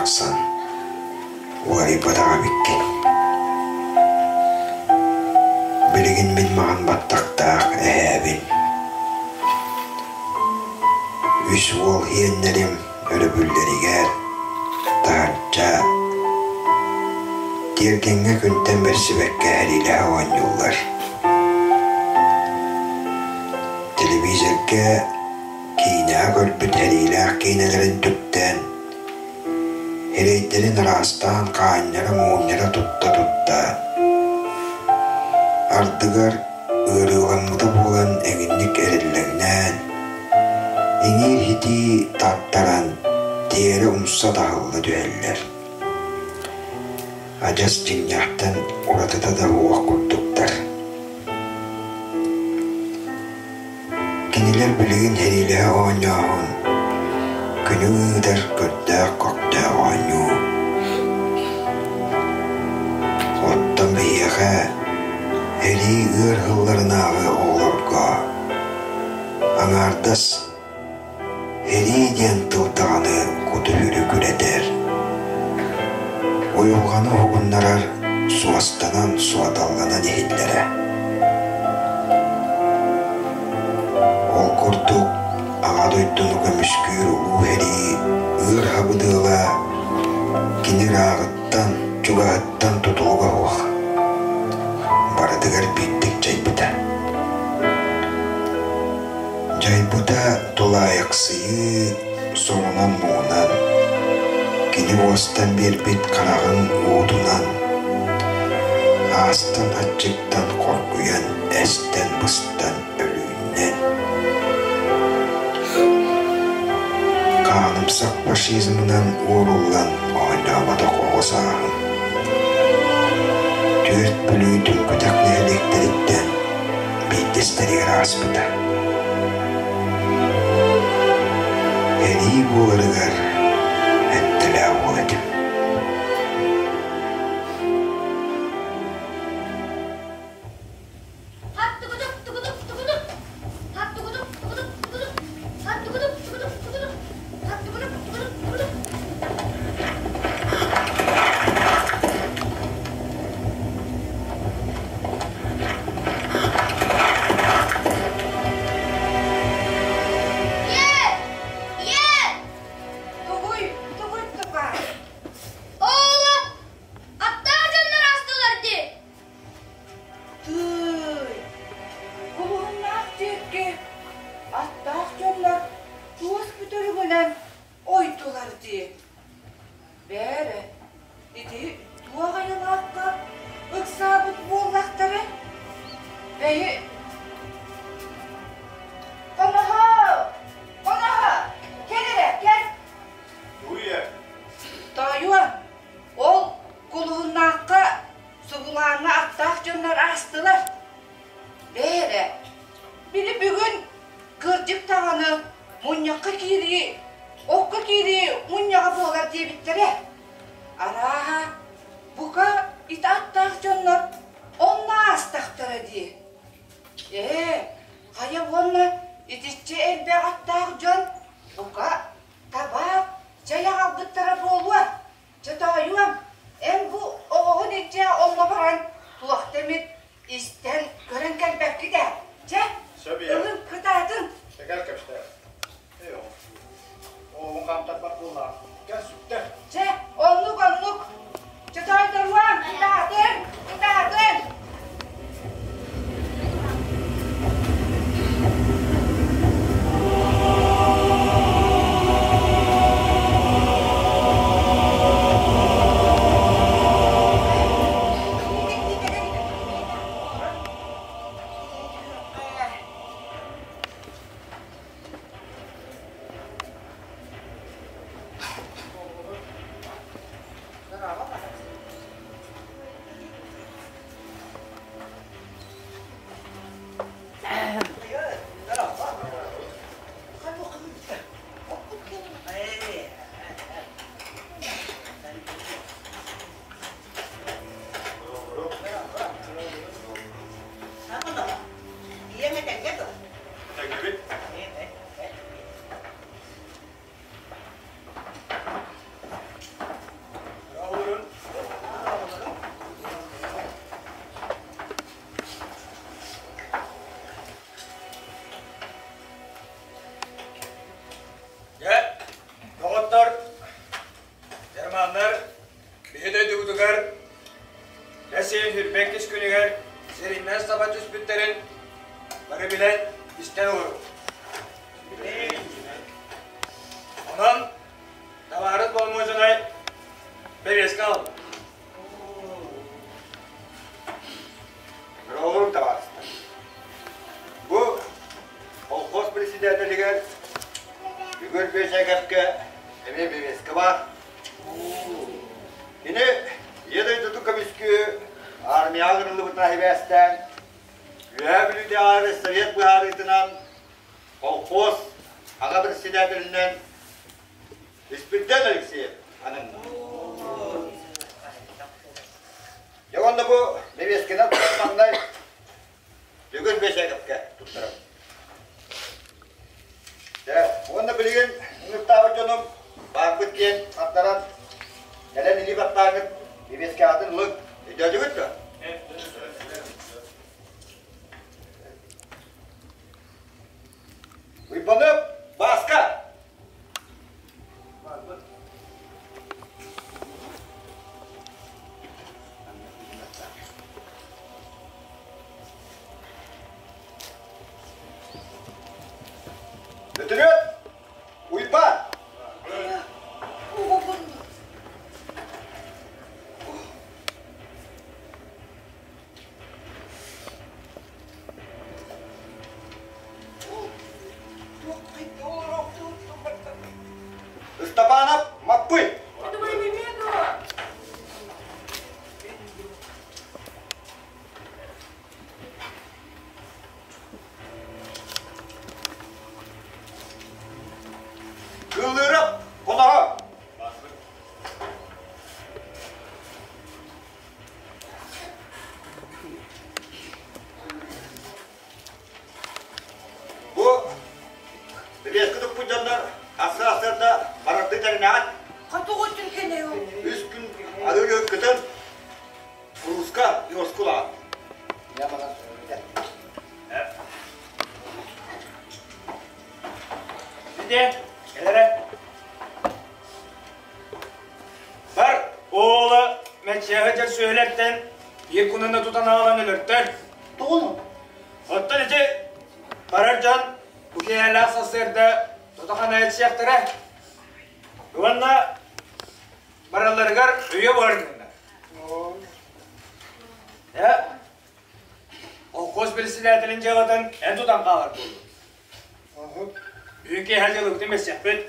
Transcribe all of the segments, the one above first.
барахсан, уларыйбатах эбиккин. Билигин мин маҕан баттахтаах эһээбин. Үс уол иэннэрим өрөбүллэригэр таһырдьа тиэргэҥҥэ күнтэн бэрсибэккэ эриилэһэ оонньууллар. Телевизорга киинэҕэ көрбүт эриилээх киинэлэрин түптээн, эрэйдэрин араастаан хаанньара-муунньара тутта-тутта, ардыгар ыарыыламмыта буолан эҥинник эриллэҥнээн, иҥиир-итии таттаран тиэрэ умса таһылла түһэллэр. Адьас дьиҥнээхтэн уратыта да суох курдуктар. Кинилэр билигин сэриилэһэ оонньооһун, күнү ыытар көрдөөх-көхтөөх оонньуу. Оттон биһиэхэ сэрии ыар сылларынааҕы оҕолорго аҥаардас Эрии диэн тыл даҕаны куту-сүрү күрэтэр, уйулҕаны уһугуннарар суостанан суодалланан иһиллэрэ. Ол курдук Аҕа дойдуну көмүскүүр Улуу сэрии ыар сабыдыала кини ырааҕыттан, чугаһыттан тутулуга суох, барытыгар биирдик дьайбыта. Дьайбыта тулаайахсыйыы соҥунан-муҥунан, кини уостан биэрбит хараҕын уутунан, аастан аччыктан хоргуйан, эстэн-быстан өлүүннэн. Хаанымсах фашизмынан уоруллан оонньооботох оҕо сааһым. Түөрт Бүлүү түҥкүтэх нэһилиэктэриттэн биирдэстэригэр ааспыта. Эрии буоларыгар эттэлээх уол этим. Тугуй, тугуй тупа? Оҕолор, аттаах дьоннор аастылар дии. Тыый, кулуһуннаах диэки аттаах дьоннор туос бүтэригинэн ойдулар дии. Бээрэ, ити туох айылаахха ыксаабыт буоллахтара? Бэйи, хоноһо, хоноһо, кэл эрэ, кэл. Туйа. Тоойуом, ол кулуһуннаахха сугулааҥҥа аттаах дьоннор аастылар. Бээрэ, били бүгүн кырдьык даҕаны мунньахха киирии, окко киирии мунньаҕа буолар диэбиттэрэ. Арааһа, бука ити аттаах дьоннор онно аастахтара дии. Ээ, хайа уонна итиччэ элбэх аттаах дьон бука табаах, чэй аҕалбыттара буолуо. Чэ тоойуом, эн бу оҕоҕун илдьэ онно баран туохта эмит истэн көрөн кэлбэккит ээ. Чэ, ылын кытаатын. Кэл кэпсээ. Оҕоҕун хаамтарбат буоллаҕа. Кэл сүктэр. Чэ, оннук оннук. Чэ тоойдоруом, кытаатын, кытаатын. Иккис күнүгэр сириннэн саба түспүттэрин бары билэн истэн олоробут. Онон табаарыс боломуочунай бэбиэскэ ылла. Оҕолорум табаарыстар. Бу колхоз председателигэр Бүгүн Бэчээкэпкэ эмиэ бэбиэскэ баар. Кини Ийэ дойдутун көмүскүү армияҕа ыҥырыллыбытынан сибээстээн Үөһээ Бүлүүтээҕи Совет быһаарыытынан колхоз аҕа председателинэн Испирдэн Алексеев ананна. Дьэ уонна бу бэбиэскэнэн маҥнай Бүгүн Бэчээкэпкэ туттарабын. Дьэ, уонна билигин ыҥыртаабыт дьонум баарбыт диэн хардаран кэлэн илии баттааҥҥыт бэбиэскэҕитин ылыҥ. Өйдөөтүгүт дуо? Уйбаныап Бааска! Бөтүрүөп! Уйбаан! Ыстапаанап Маппый! Кыыллыырап Хоноһо! Бу бэбиэскэ туппут дьоннор асы-асыарда барардыы тэринэҕит. Хотугу түргэнэ Үс күн аһыы кытын курууска йоскулаат. Сиде, кэлэрэ. Бар, ола мэччиэхэ дьэр сүөһүлэртэн биир кунаны тутан аҕалан өлөртөр. Тоҕону? Оттон ити барар дьон бу киэһэлээх сарсыарда тото-хана этсиэхтэрэ. Уонна баралларыгар өйө буһарыннар. Э, холкуос председателин дьыалатын эн тутан хаалар буоллун. Бүгүн киэһэ дьыалабытын билсиэхпит.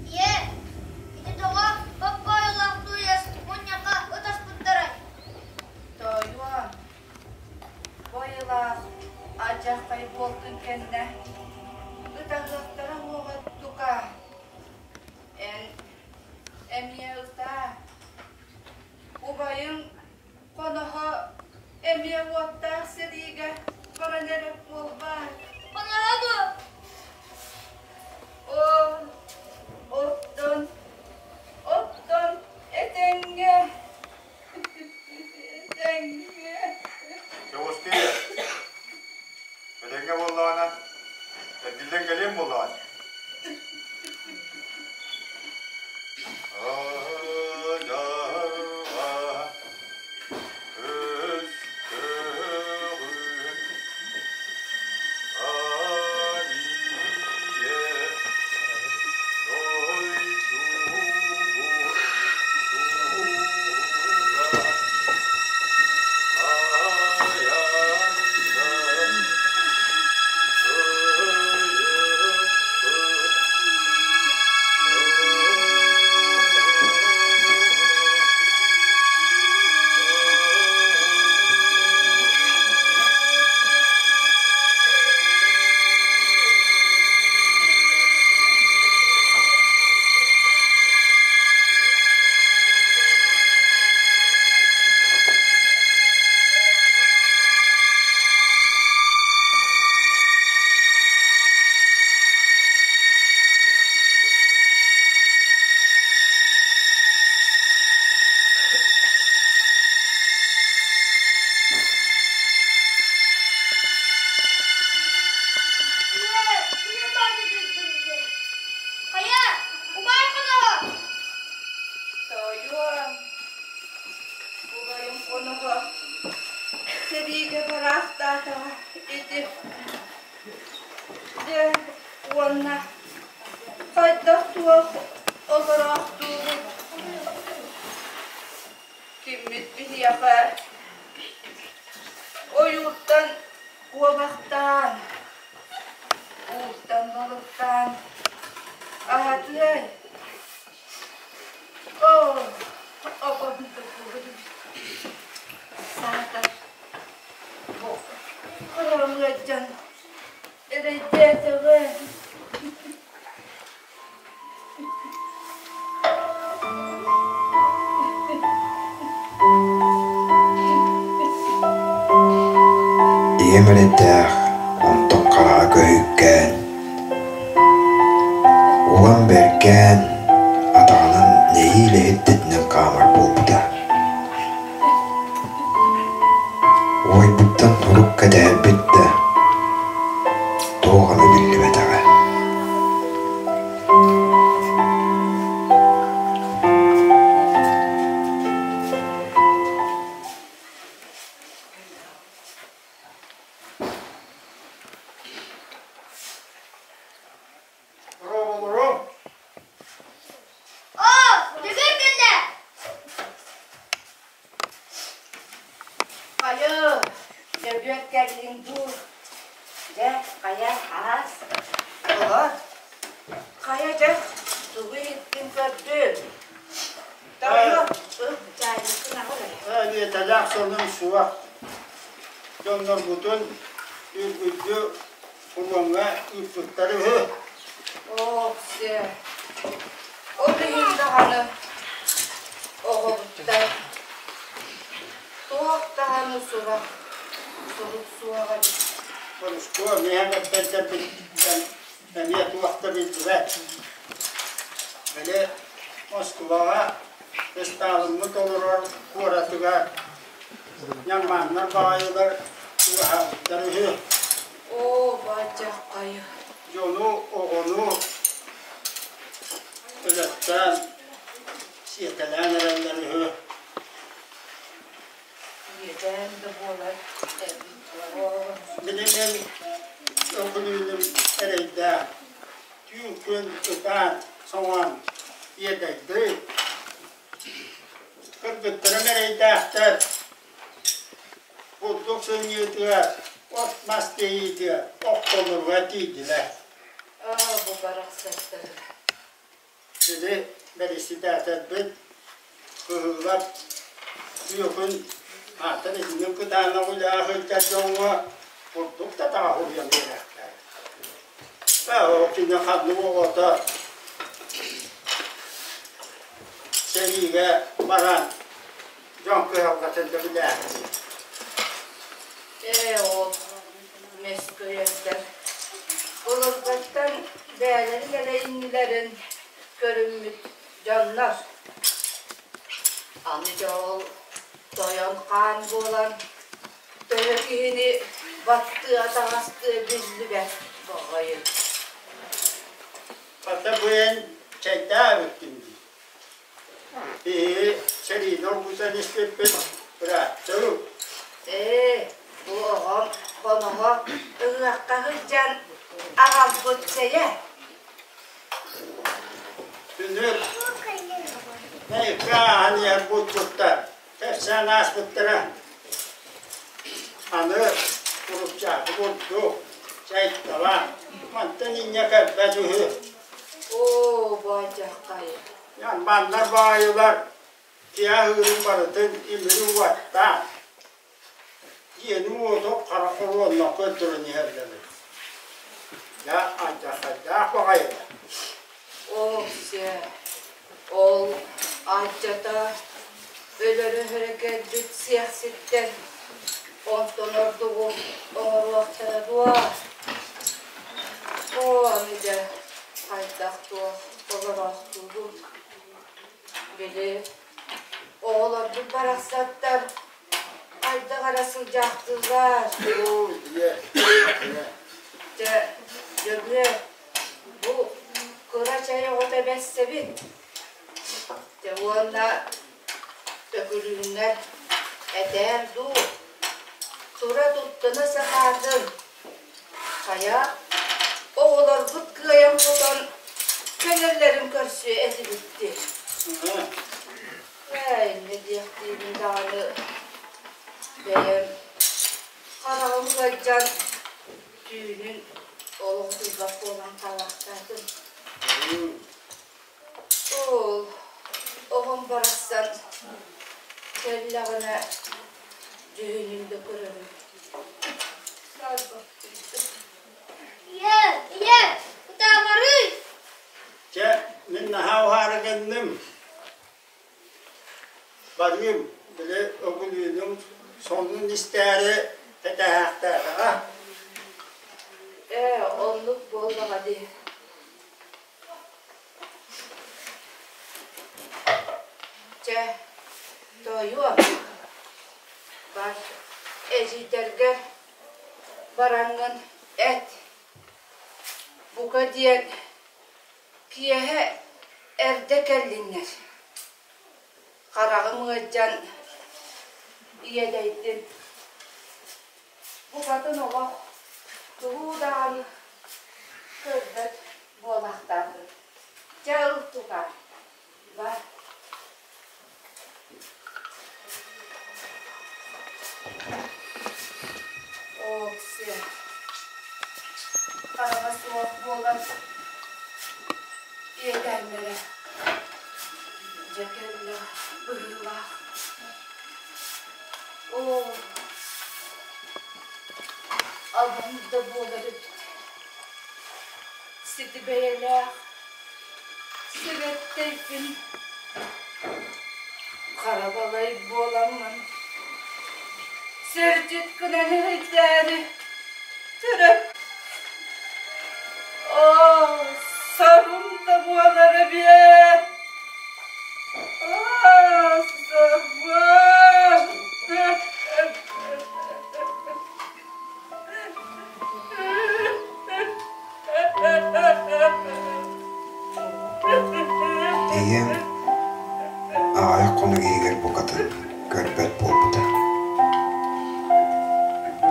Ийээ, ити тоҕо боппойолоох тууйас мунньахха ытаспыттарай? Тоойуом, бойылаах алдьархай буолтун кэннэ ытаһыахтара уоҕа тука. Эн эмиэ ытаа. Убайыҥ Хоноһо эмиэ уоттаах сэриигэ баран эрэ буолбаат? Хоноһо дуо? Оо, оттон, оттон этэҥҥэ, этэҥҥэ. Чоҕустуйа, этэҥҥэ буоллаҕына, эргиллэн кэлиэм буоллаҕа уонна хайдах-туох олороохтуубут? Киммит биһиэхэ ойууттан куобахтаан, ууттан балыктаан аһатыай? Оо, Саатар бу хараҕым ыалдьан эрэйдээтэҕэ. Ийэм эрэйдээх, онтон хараҕа көһүккээн, улам бэргээн, атаҕынан нэһиилэ иһиттэтинэн хаамар буолбута. Уойбуттан турук кэтэһэрбит да, туох эмэ биллибэтэҕэ. Оҕолорум! Оо, бүгүн кэллэ! Хайа, Дьөгүөр кэллиҥ дуу? Дьэ, хайа, аас. Оҕо, хайа дьэ, тугу иһиттиҥ көрдүн? Тоойуом, чаайыккын аҕал эрэ. Эбиэтэлээх сонун суох. Дьоннорбутун үргүлдьү Фроҥҥа ыыппыттар үһү. Оок-сиэ, ол иһин даҕаны оҕобуттар туох даҕаны сурах, сурук суох эбит. Борускуо миэхэ эппэттэрбиттэн эмиэ туох да биллибэт. Били Москваҕа Ыстаалыммыт олорор куоратыгар ньаммааннар баҕайылар чугаһаабыттар үһү. Оо, бадьаххайы. Дьону, оҕону өлөттөөн, сиэтэлээн эрэллэр үһү. Иэдээн да буолар эбит. Билигин Өкүлүүнүм эрэйдээх түүн күн ытаан, соҥоон иэдэйдий. Кыргыттарым эрэйдээхтэр Бурдук сынньыытыгар, от-мас тиэйиитигэр охтолоруга тиийдилэр. Аа, бу барахсаттары. Били бэрэссэдээтэлбит кыһыылар күөхүн ааттан итинник кытаанах үлэҕэ сылдьар дьоҥҥо бурдук да таҕаһыйан биэриэхтээх. Ээ, кини ханнык оҕото сэриигэ баран дьон кыһалҕатын да билээхтиир. Ээ, ол мөскөйөрдөр былыргыттан бэйэлэрин эрэ иннилэрин көрүммүт дьоннор. Аны дьэ ол тойон хаан буолан төһө киһини баттыа-таҕастыа биллибэт баҕайы. Хата бу эн чэйдээбиккин дии. Биһиги сэриини оргутан испиппит бырааттыы. Ээ, бу оҕом хоноһо ыһыахха сылдьан аҕалбыт чэйэ. Үнүр Мэйиккэ ааһан иһэр булчуттар кэпсээн ааспыттара. Аны урукчаахы курдук чайтала мантан инньэ кэлбэт үһү. Оо, баадьаххай. Ньамбаннар баайылар тиһэ ыырын барытын имири уоттаан, дьиэни-уоту хара хоруонна көрдөрөн иһэллэр эбит. Дьэ, алдьархайдаах баҕайылар. Оо, сэ, ол алдьата өлөрө-өһөрө кэлбит сиэхситтэр онтон ордугу оҥоруохтара дуо? Оо, аны дьэ, хайдах-туох олороохтуубут? Били, оҕолорбут барахсаттар хайдах эрэ сылдьаахтыыллар. Дьэ, Дьөгүөр, бу кыра чэй оҕото бэссэбин. Дьэ уонна Өкүлүүҥҥэр этээр дуу, тура туттуна сатаатын, хайа, Оҕолорбут кыайан-хотон кэлэллэрин көрсүө этибит дии. Ээ, инньэ диэхтиибин даҕаны бэйэм хараҕым ыалдьан түүнүн олох утуйбат буолан хаалаахтаатым. Ол оҕом барахсан кэллэҕинэ дьүһүнүн да көрөрүм. Саарбахтыйда. Ийээ, ийээ, ытаамарый! Чэ, мин наһаа уһаары гынным. Барыым, били өгүлүүнүм сонун истээри кэтэһээхтээтэҕэ. Ээ, оннук буоллаҕа дии. Чэ, тоойуом, бар, эдьиийдэргэр бараҥҥын эт, бука диэн киэһэ эрдэ кэллиннэр, хараҕым ыалдьан иэдэйдим. Букатын олох тугу даҕаны көрбөт буолаахтаатым. Дьэ ыл тутаар, бар. Ооксиа, хараҕа суох буолан иэдээннэрэ дьэ кэллэ быһыылаах. Оо, албын да буолар эбит. Сити бэйэлээх Сибэттэйбин хара балай буоламмын сирдьит гынан эрэйдээри төрөп Оо, сорум да буолар эбиэт! Аа, сорбор! Ийэм аҕыйах хонук иһигэр букатын көрбөт буолбута.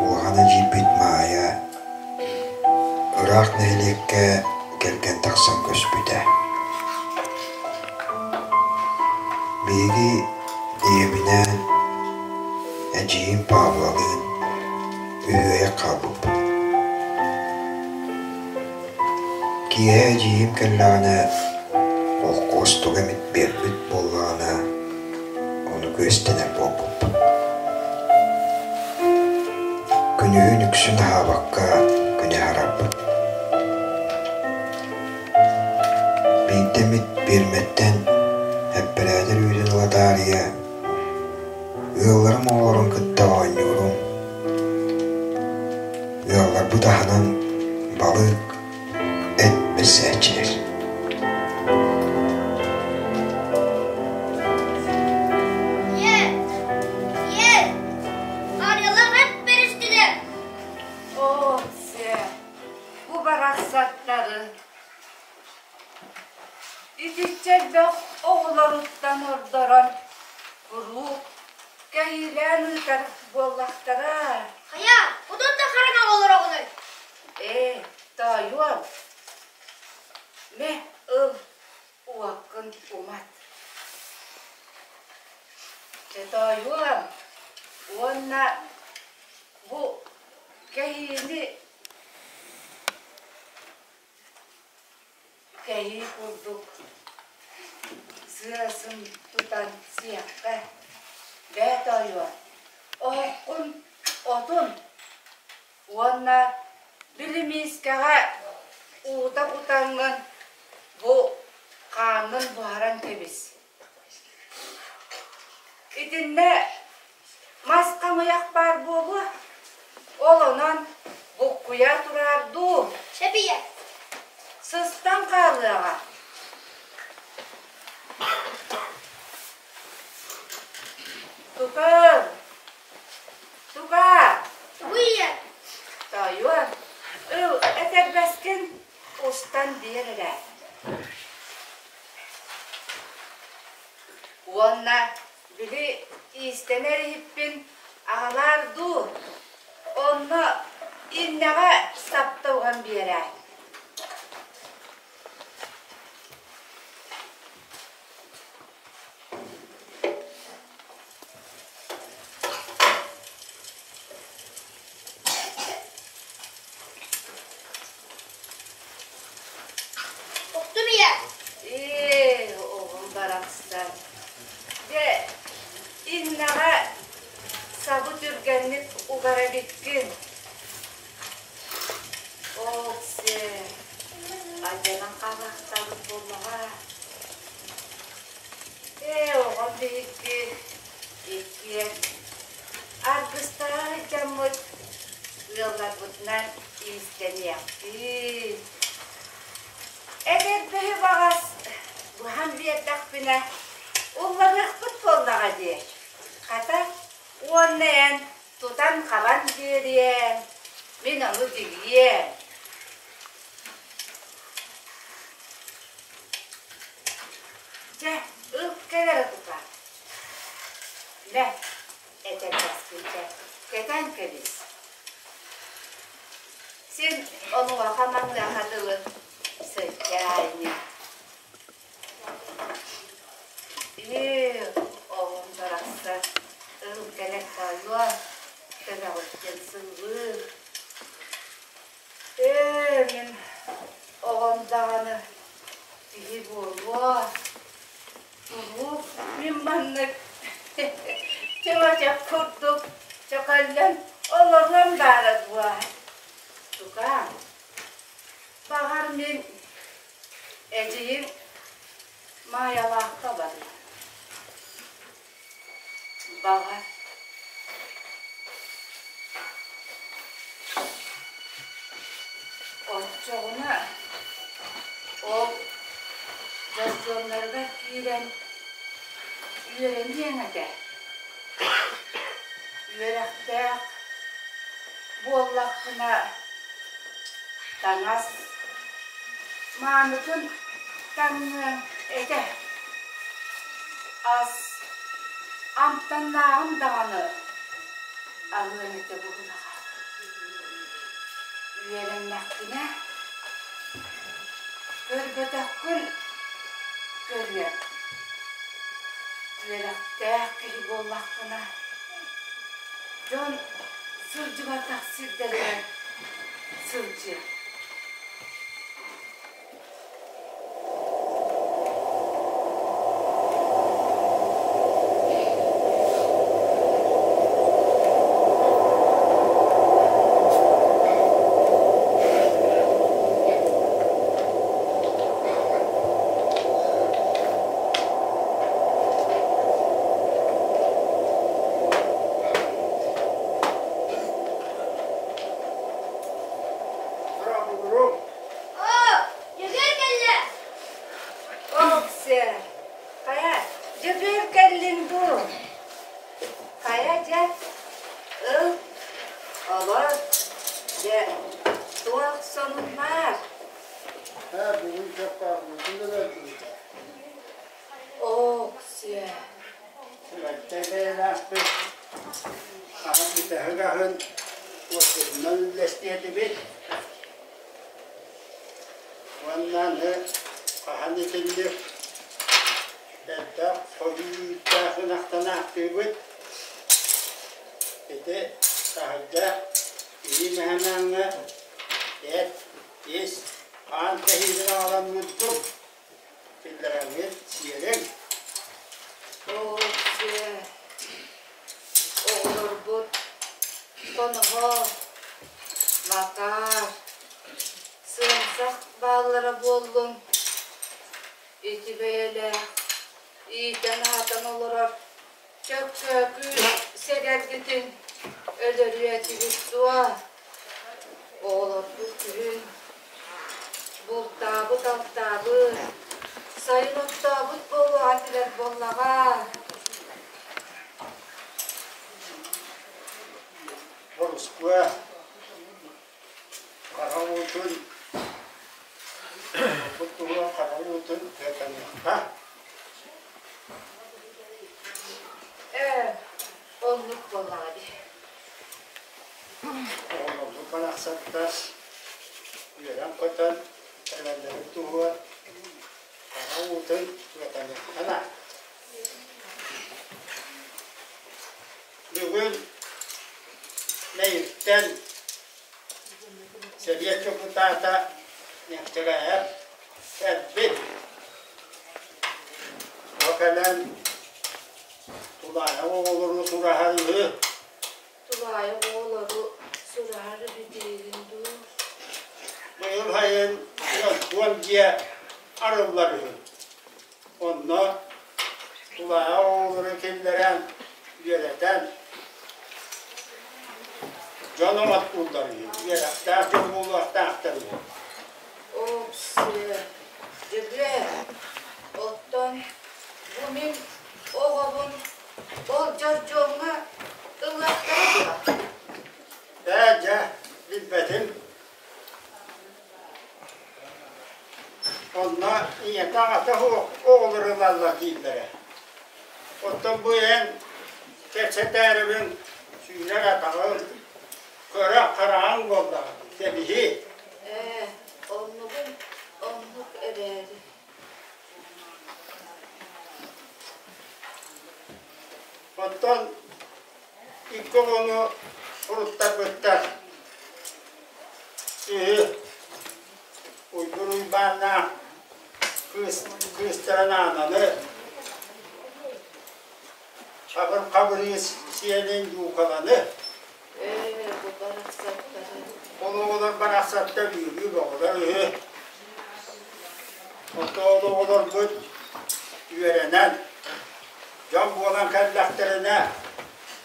Улахан эдьиийбит Маайа ыраах нэһилиэккэ кэргэн тахсан көспүтэ. Биһиги ийэбинээн эдьиийим Павлалыын үһүөйэх хаалбыппыт. Киэһэ эдьиийим кэллэҕинэ, холкуос тугу эмит биэрбит буоллаҕына, ону күөстэнэр буолбуппут. Күнүһүн үксүн аһаабакка күнү аһарарбыт. Биирдэ эмит пиэрмэттэн эппэрээтэр үүтүн ыла таарыйа Ыалларым оҕолорун кытта оонньуурум. Ыалларбыт аһынан балык, эт бэрсээччилэр. Ийээ, ийээ, арыалаах эт бэристилэр. Оо, сэ, бу барахсаттары Итиччэ элбэх оҕолоруттан ордорон куруук кэһиилээн ыытар буоллахтара. Хайа, удун да хараҥа олороҕунуй? Ээ, тоойуом, мэ ыл, уоккун умат. Чэ, тоойуом, уонна бу кэһиини Кэһии курдук сыасын тутан сиэххэ, бээ тоойуо, оһоххун отун уонна билимиискэҕэ уута кутаҥҥын бу хааҥҥын буһаран кэбис. Итиннэ мас хамыйах баар буолуо, ол онон буккуйа тураар дуу, Сөбүйэ. сыстан хаалыаҕа. Тукаам, тукаа, Тугу ийэ? Тоойуом, ыл этэрбэскин устан биэр эрэ. Уонна били иистэнэр иһиппин аҕалаар дуу, онно иннэҕэ сапта уган биэрээр. ийэ. Ээ, оҕом барахсан. Дьэ, иннэҕэ сабы түргэнник угар эбиккин. Ооксэ, алдьанан хаалаахтаабыт буоллаҕа. Ээ, оҕом биһикки иккиэн аргыстаах сылдьаммыт ыалларбытынан иистэниэхпит. Эдэрбэһи баҕас быһан биэрдэхпинэ улларыахпыт буоллаҕа дии. Хата, уонна эн тутан-хабан биэриэм, мин ону тигиэм. Чэ, ыл кэл эрэ тута. Мэ, этэрбэспин чэ, кэтэн кэбис. Син онуоха-маныаха дылы сылдьаа ини. Ээ, оҕом барахсан ыл кэлэ тоойуо, төбөҕүттэн сыллыыр. Ээ, мин оҕом даҕаны киһи буолуо. Туруук мин маннык чөҥөчөк курдук чөкөллөн олоруом баара дуо? Тукаам, баҕар мин эдьиийим Маайалаахха барыам. Баҕар Оччоҕуна ол дьоссуоннарыгар киирэн үөрэниэҥ этэ. Үөрэхтээх буоллаххына таҥас маанытын таҥныаҥ этэ. Ас амтаннааҕын даҕаны аһыаҥ этэ быһыылаҕа. Үөрэннэхпинэ көрбөтөххүн көрүөм. Үөрэхтээх киһи буоллаххына, дьон сылдьыбатах сирдэригэр сылдьыа. Оо, Дьөгүөр кэллэ. Оксе, хайа, Дьөгүөр кэллиҥ дуу? Хайа дьэ, ыл, олор, дьэ, туох сонун баар? Ээ, бүгүн чаппаарбытын да бэрдибитэ. Оксе. Сүрэхтэй бэйэлээхпит аһа бүтэһик аһын уоппутунан үллэстиэтибит. Уонна аны хаһан итинник элбэх хойуу үүттээх ынахтан аахтыыбыт. Ити таһырдьа илии мэһэмээҥҥэ эт, ис, хаан кэһиилин аҕалан уурдум. Киллэрэҥҥит сиэриҥ. Оксе, оҕолорбут хоноһо, Макар, сыамсах бааллара буоллун, ити бэйэлээх иитэн-аһатан олорор чөкчөөкү сэгэргитин өлөрүө этибит дуо? Оҕолорбут күһүн бултаабыт-алтаабыт, сайын оттообут буолуох этилэр буоллаҕа. Москва хара уутун куттуруо хара уутун тыатаныахха. Ээ, оннук буоллаҕа дии. Оҕолорбут барахсаттар үөрэн-көтөн кэлэллэрин туһугар хара уутун тыатаныахха Бүгүн Мэйиктэн Сэбиэт дьокутаата Нехтераев Кэлбит. Ол кэлэн тулаайах оҕолору сураһар үһү. Тулаайах оҕолору сураһар үһү диигин дуу? Быйыл сайын уон дьиэ арыллар үһү. Онно тулаайах оҕолору киллэрэн, үөрэтэн, дьон оҥоттууллар үһү, үөрэхтээх дьон буолуохтаахтар үһү. Оп-сыа, Дьөгүөр, оттон бу мин оҕобун ол дьордьуоҥҥа ылыахтара дуо? Ээ, дьэ, билбэтим. Онно ийэтэ аҕата суох оҕолор ылаллар дииллэрэ. Оттон бу эн кэпсэтээрибин сүүрэр атаҕын көрө хараҕаҥ буоллаҕа кэбиһи. Ээ, оннугун оннук эрээри. Оттон икки оҕону суруттарбыттар. Үһү Уйгур Уйбааннаах кыыс кыыстарын Аананы, Чабыр Хабырыыс сиэнин Дьуукаланы Ээ, бу барахсаттары. Ол оҕолор барахсаттар үөрүү бөҕөлөр үһү. Оттон ол оҕолорбут үөрэнэн, дьон буолан кэллэхтэринэ,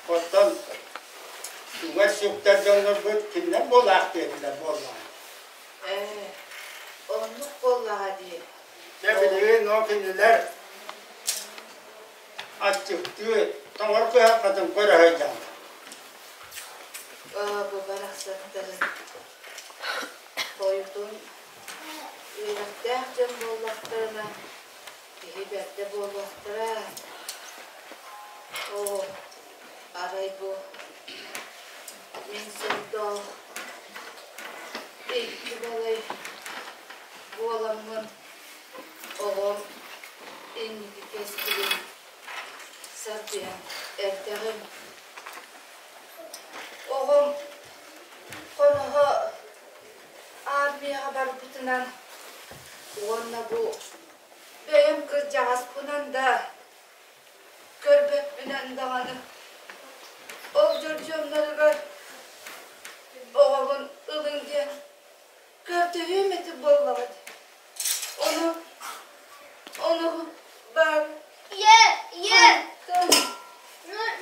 оттон үгэс сүктэр дьоннорбут кинилэр буолаахтыа этилэр буоллаҕа. Ээ, оннук буоллаҕа дии. Дьэ билигин ол кинилэр аччыктыы, тоҥор кыһалҕатын көрө сылдьаллар. Ээ, бу барахсаттарын хойутун үөрэхтээх дьон буоллахтарына киһи бэрдэ буолуохтара. Оо, арай бу мин сордоох икки балай буоламмын оҕом инники кэскилин сарбыйан эрдэҕим. Оҕом хоноһо армияҕа барбытынан уонна бу бэйэм кырдьаҕаспынан да көрбөппүнэн даҕаны ол дьордьуоннарыгар оҕобун ылыҥ диэн көрдөһүөм этэ буоллаҕыт. Ону, ону баар Ийэ, ийэ,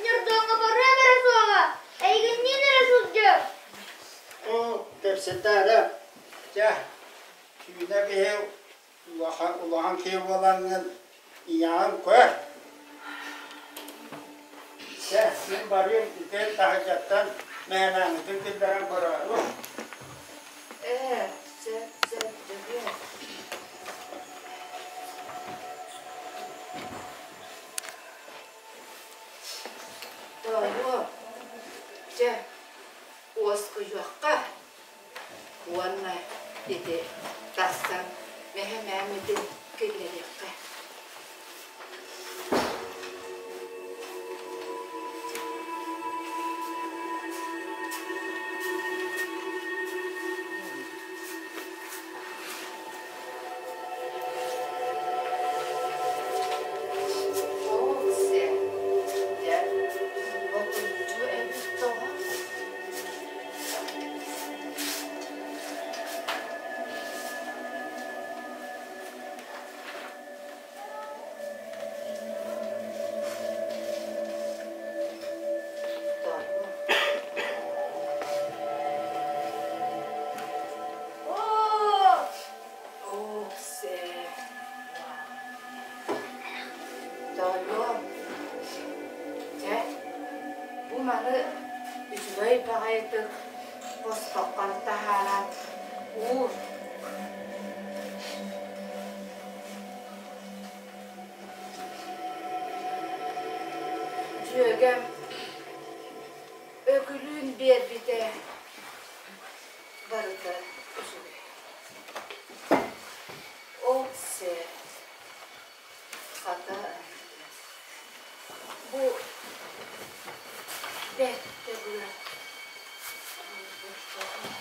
Ньурдуоҥҥа барыам эрэ суоҕа, эйигинниин эрэ сылдьыам. Оо, кэпсэтээрэ, чэ, сүүнэ киһи улахан, улахан киһи буолаҥҥын ийэҕин көр. Чэ, мин барыым ити таһырдьаттан мээнээҥҥитин киллэрэн көрөөрү. Ээ, сөп, сөп, Дьөгүөр. Тоойуом, дьэ, уоскуйуохха уонна ити тахсан мэһэ-мээммитин киллэриэххэ. Ооксе, дьэ, ботуччу эбит тоҕо? Тоҕо? Оо, Ооксе, Тоойуом, дьэ, бу маны үчүгэй баҕайытык хоспоххор таһааран уур. Дьүөгэм Өкүлүүн биэрбитэ барыта үчүгэй. Ол сэр хата бу бэртэ быа буолбут.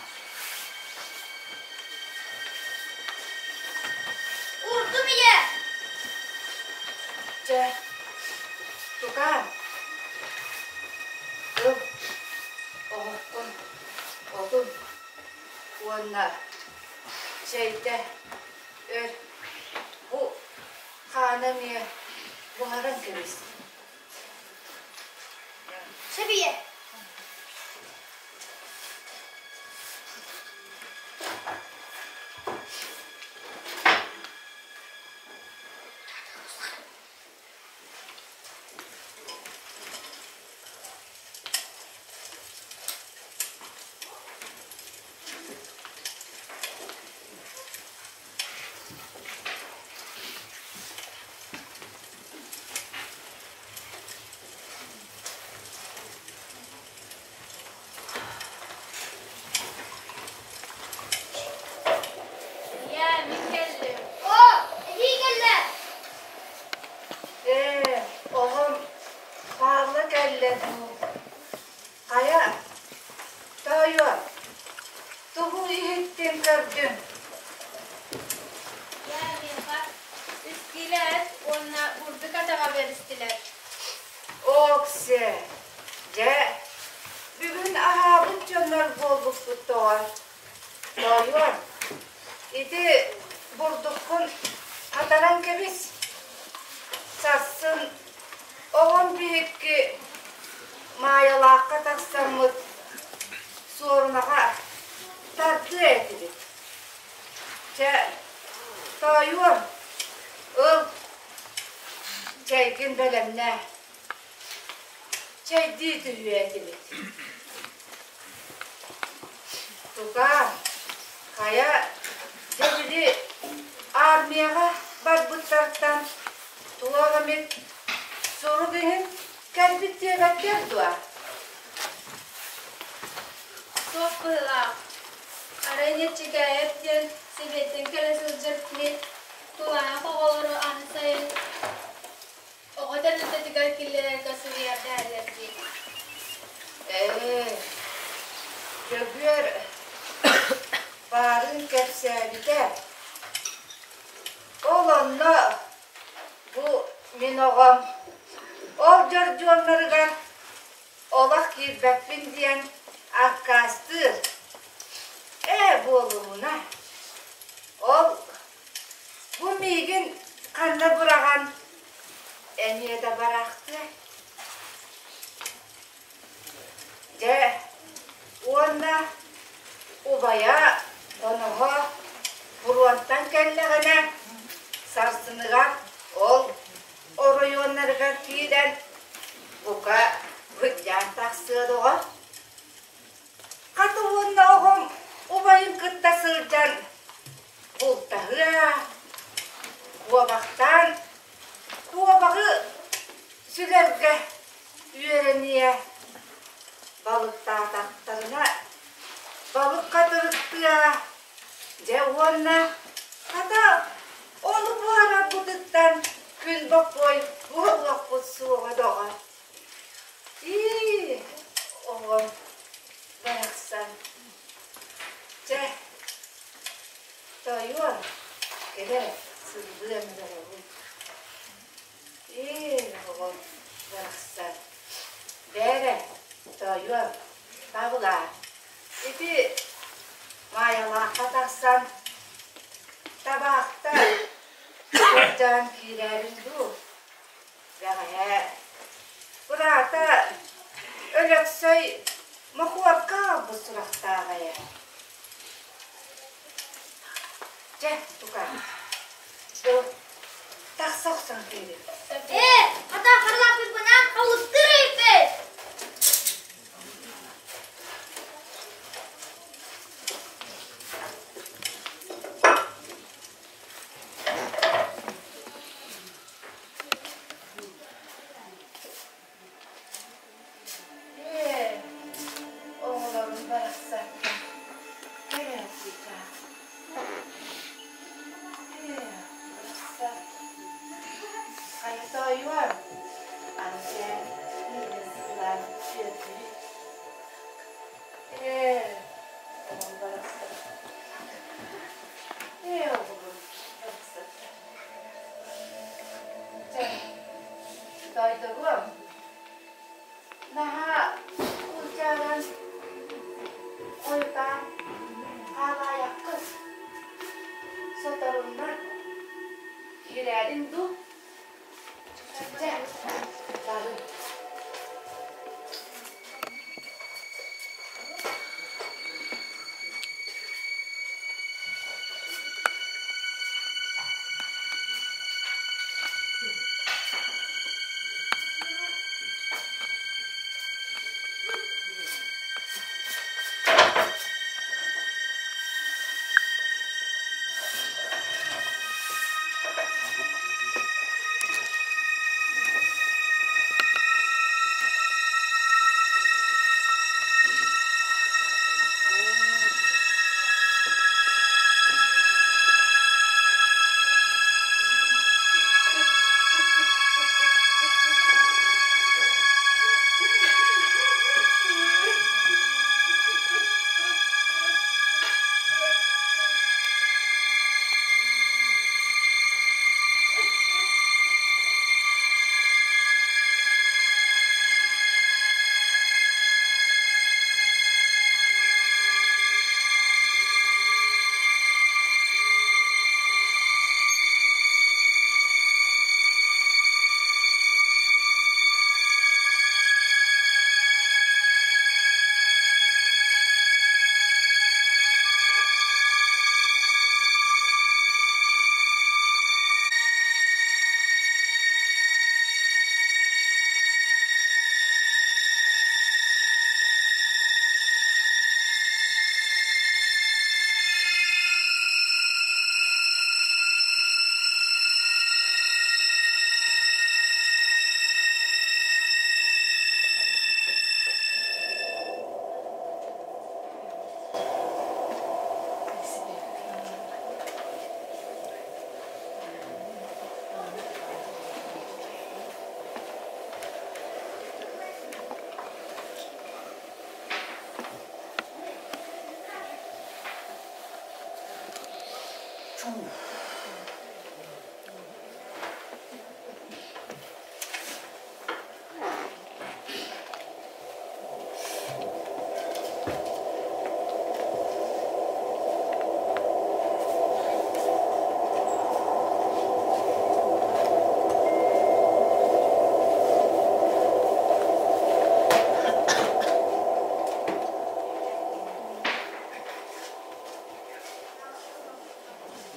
Чэ, тукаам, ыл, оһоххун отун уонна чэйдэ өр, бу хаана эмиэ буһаран кэбис. Сөбүйэ. Ийээ, мин кэллим. Оо, эһии кэллэ. Ээ, оҕом Павла кэллэ дуу. Хайа, тоойуом, тугу иһиттин көрдүҥ? Ийээ, миэхэ үс киилэ эт уонна бурдук атаҕа бэристилэр. Оксе, дьэ, бүгүн аһаабыт дьоннор буолбуппут тоҕо? Тоойуом, ити бурдуккун хатаран кэбис. Сарсын оҕом биһикки Маайалаахха тахсаммыт суорунаҕа тардыа этибит. Чэ, тоойуом, ыл, чэйгин бэлэмнээ. Чэйдии түһүө этибит. Тукаам, хайа, дьэ били армияҕа барбыттартан туох эмит сурук иһин кэлбит диэбэккэр дуо? Суох быһыылаах. Арай Ньэччикээйэп диэн Сэбиэттэн кэлэ сылдьар киһи тулаайах оҕолору аны сайын Оҕо тэрилтэтигэр киллэрэргэ суруйардаһаллар дии. Ээ, Дьөгүөр баарын кэпсээбитэ. Ол онно бу мин оҕом ол дьордьуоннарыгар олох киирбэппин диэн аккаастыыр. Ээ, буолумуна. Ол Бу миигин ханна быраҕан эмиэ да бараахтыа. Дьэ, уонна убайа хоноһо фронтан кэллэҕинэ сарсыныгар ол оройуоннарыгар киирэн бука быдьаан тахсыа доҕор. Хата уонна оҕом убайын кытта сылдьан бултаһыа, куобахтаан куобаҕы сүлэргэ үөрэниэ, балыктаатахтарына балык хатырыктыа, дьэ уонна хата ону буһарарбытыттан күн бокуой буолуохпут суоҕа доҕор. Ии, оҕом барахсан. Чэ, тоойуом, кэлэ сыллыам олоробун. Ээ, оҕом барахсан. Бээрэ, тоойуом, Павла, ити Маайалаахха тахсан табаахта сылдьан киирээрин дуу? Бэҕэһээ быраата Өлөксөй мохуорка аҕалбыт сурахтааҕа ээ. Дьэ, тукаам, ыл, тахса охсон киирин. Ээ, хата харалааппыппынан халыктыр эбиппит. Ээ, оҕолорум барахсаттар кэлээччитэ. Ээ, барахсан. Хайа тоойуом, аны дьэ миигин сылаан үөрдүбүт. Ээ, оҕом барахсан. Ээ, оҕолорум барахсаттар. Чэ. Кирээдин дуу? Чэ, бары.